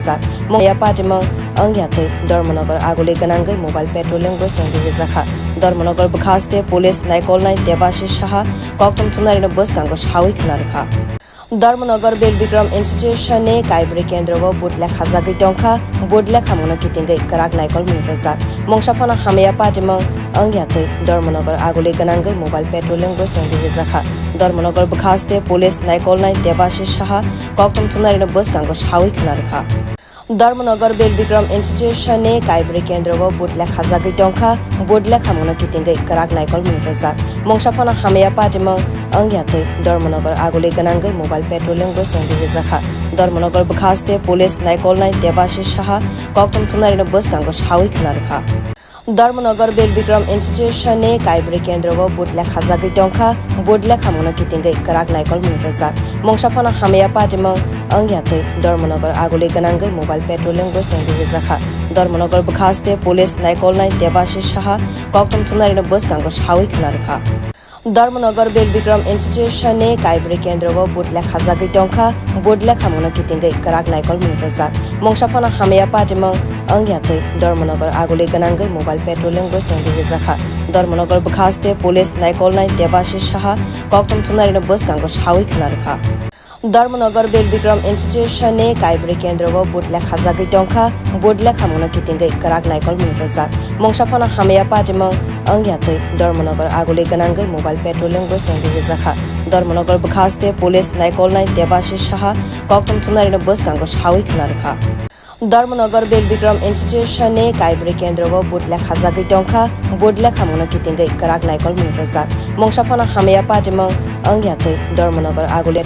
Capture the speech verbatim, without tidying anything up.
rijak. Mungya patimung wngya twi Dharmanagar aguli gwnangwi mobile patrolling bo chengwi rijakha. Dharmanagar bwkhaste police naikolnai Debashish Saha koktwm thumnarino bwskango sawi khwna rwkha. Dharmanagar Bir Bikram Institution ni kaibrwi kendro o vote lekha jagwi tongkha. Vote lekha mungno kitingwi kwrak naikolmung rijak. Mungsa phano hamya patimung wngya twi Dharmanagar aguli gwnangwi mobile patrolling bo chengwi rijakha. Dharmanagar bwkhaste police naikolnai Debashish Saha koktwm thumnarino bwskango sawi khwna rwkha. Dharmanagar Bir Bikram Institution ni kaibrwi kendro o vote lekha jagwi tongkha. Vote lekha mungno kitingwi kwrak naikolmung rijak. Mungsa phano hamya patimung wngya twi Dharmanagar aguli gwnangwi mobile patrolling bo chengwi rijakha. Dharmanagar bwkhaste police naikolnai Debashish Saha koktwm thumnarino bwskango sawi khwna rwkha. Dharmanagar Bir Bikram Institution ni kaibrwi kendro o vote lekha jagwi tongkha. Vote lekha mungno kitingwi kwrak naikolmung rijak. Mungsa phano hamya patimung wngya twi Dharmanagar aguli gwnangwi mobile patrolling bo chengwi rijakha. Dharmanagar bwkhaste police naikolnai Debashish Saha koktwm thumnarino bwskango sawi khwna rwkha. Dharmanagar Bir Bikram Institution ni kaibrwi kendro o vote lekha jagwi tongkha. Vote lekha mungno kitingwi kwrak naikolmung rijak. Mungsa phano hamya patimung wngya twi Dharmanagar aguli gwnangwi mobile patrolling bo chengwi rijakha. Dharmanagar bwkhaste police naikolnai Debashish Saha koktwm thumnarino bwskango sawi khwna rwkha. Dharmanagar Bir Bikram Institution ni kaibrwi kendro o vote lekha jagwi tongkha. Vote lekha mungno kitingwi kwrak naikolmung rijak. Mungsa phano hamya patimung wngya twi Dharmanagar aguli gwnangwi mobile patrolling bo chengwi rijakha. Dharmanagar bwkhaste police naikolnai Debashish Saha koktwm thumnarino bwskango sawi khwna rwkha. Dharmanagar Bir Bikram Institution ni kaibrwi kendro o vote lekha jagwi tongkha. Vote lekha mungno kitingwi kwrak naikolmung rijak. Mungsa phano hamya patimung wngya twi Dharmanagar aguli